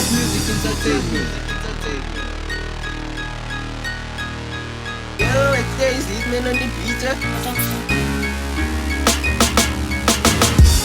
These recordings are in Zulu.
Live Music Entertainment. Yo, it's Daisy, man on the beat.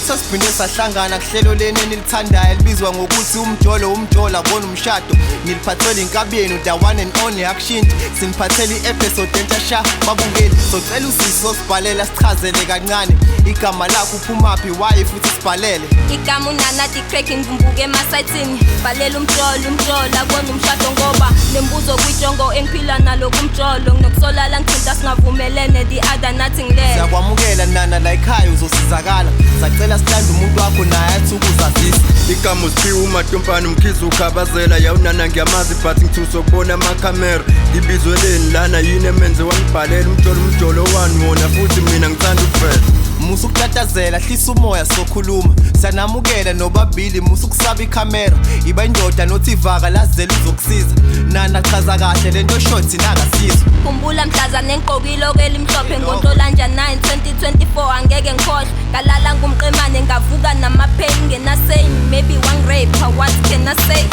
Sasiphinde sahlangana kuhlelo leni enilithandayo elibizwa ngokuthi Umjolo Umjolo Akona Umshado. Niliphathele inkabi yenu, the one and only, akushintshi. Siniphathele i-episode entsha sha, babukeli. Socela usisi osibhalela sichazele kancane igama lakho, uphumaphi, why futhi sibhalele. Igama uNana Crack, ngivumbuke emasayithini. Bhalela Umjolo Umjolo Akona Umshado ngoba nembuzo kwijongo engiphila nalo kumjolo. Nginokusola la ngithinta singavumelene, the other nothing left. Siyakwamukela Nana la ekhaya, uzosizakala. Sacela sithande umuntu wakho naye athi ukuzazisa. Igama uSiphiwe uMadumpane uMkhize ukhabazela. Yawunana ngiyamazi, but ngithusa ukubona amakhamera. Ngibizweleni lana? Yini emenze wangibhalela Umjolo Umjolo wani wona? Futhi mina ngithanda ukuvela. Musa ukutatazela, hlisa umoya, sokhuluma. Siyanamukela nobabili, musa ukusaba ikhamera. Iba indoda nothi ivaka lazela uzokusiza. Nana, chaza kahle lento short nakasizwa. Khumbula mhlazane engigqoke iloko elimhlophe ngoNhlolanja 9 2024, angeke ngikhohlwe. Ngalala ngumqemane, ngavuka nama-pain ngenasame. Maybe wangi-rape, what can I say?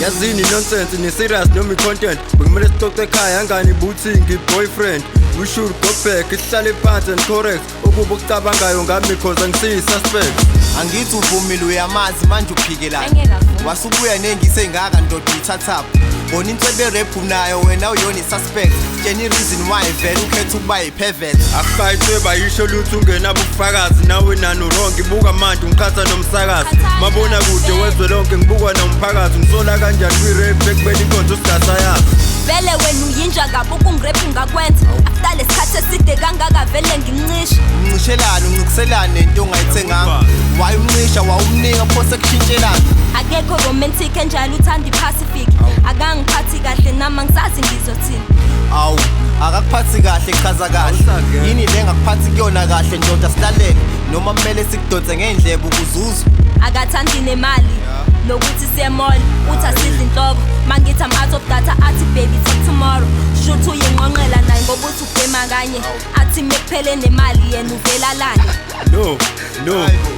Yazini nonsense, ni-serious noma i-content? Bekumele sixoxe ekhaya angani buthi ngi-boyfriend. We should go back, sihlale phansi and correct ukuba okucabangayo ngami, 'cause angisiyi-suspect. Angithi uvumile uyamazi, manje uphikelana? Angeke avume. Wasubuya nengise engaka ndoda, uyithathaphi bona into ebe-rape nayo? Wena uyona i-suspect. Tshena i-reason why vele ukhetha ukuba yi-pervert. Akuhayithwe bayisho lutho ungenabo ubufakazi. Nawe nani wrong, ibuka manje ungikhatha nomsakazi. Mabona kude wezwe lonke, ngibukwa nomphakathi. Ngisola kanjani kwi-rape ekubeni inkonzo sigasayazi? Vele wena uyinja kabi, ukungi-rape ungakwenza after lesikhathi eside kangaka, vele ngincisha. Uncishelane, uncikiselane nento ongayithenganga. Waye umncisha, wawumnika, pho sekushintshelana? Akekho romantic enjalo, uthanda i-pacific. Akangiphathi kahle nami, angisazi ngizothini. Awu, akakuphathi kahle? Chaza kahle. Awusangena. Yini le ngakuphathi kuyona kahle ndoda? Silalele noma kumele sikudonse ngey'ndlebe ukuzuzwa? Akathandi nemali nokuthi siye-mall. Uthi asidle inhloko. Mangithi I'm out of data, athi, "Baby, talk tomorrow." Shuthi uyinqonqela naye ngoba uthi ubhema kanye. Athi mekuphele nemali yena uvelalane. No,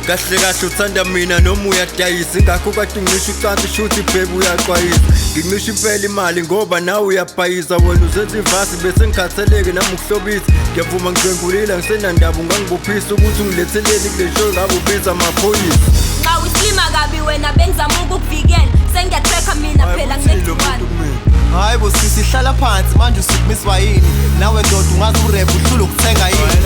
kahle kahle uthanda mina noma uyadayisa? Ingakho kade ungisho ucansi, shuthi babe uyaxwayisa. Ngincisha impela imali ngoba nawe uyabhayiza. Wena uzenza ivasi bese ngikhathaleke nami ukuhlobisa. Ngiyavuma ngidlwengulile, ngisenandaba. Ungangibophisa ukuthi ungiletheleni kule show ngabe ubiza amaphoyisa? Nxa uyislima kabi wena, bengizama ukukuvikela. Sengiya-track-a mina phela. Uthini lo Nginegciwane. muntu kumina? Hayi bo sisi, hlala phansi. Manje usukumiswa yini? Nawe ndoda, ungaze u-rape uhlule ukuthenga yini?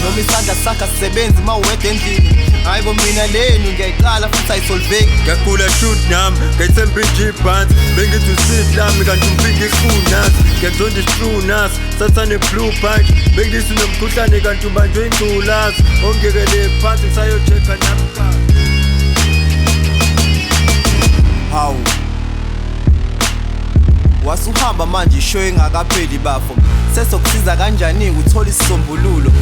Noma isandla sakho asisebenzi uma uwedwa endlini? Hayi bo, mina lenu ngiyayiqala futhi ayisolveki. Ngiyagula shoot nami, ngayithemba i-G-Bands. Bengithi usit lami kanti umphika ikunasi. Ngiyakuzonda isitru nasi, sathane blue punch. Bengithi unomkhuhlane kanti ubanjwe ingculazi. Ongekele phansi, ngisayo-check-a nami kahle. Hawu, wasuhamba manje ishow engakapheli bafo. Sesokusiza kanjani uthola isisombululo?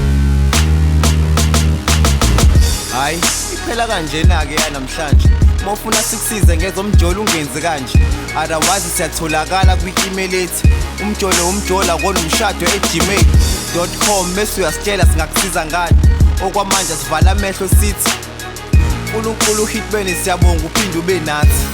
Hayi, iphela kanjena-ke yanamhlanje. Uma ufuna sikusize ngezomjolo, ungenzi kanje. Otherwise siyatholakala kwi-email ethi umjoloumjoloakonomshado@gmail.com, bese uyasitshela singakusiza ngani. Okwamanje sivala amehlo sithi uNkulunkulu hitbeni. Siyabonga, uphinde ube nathi.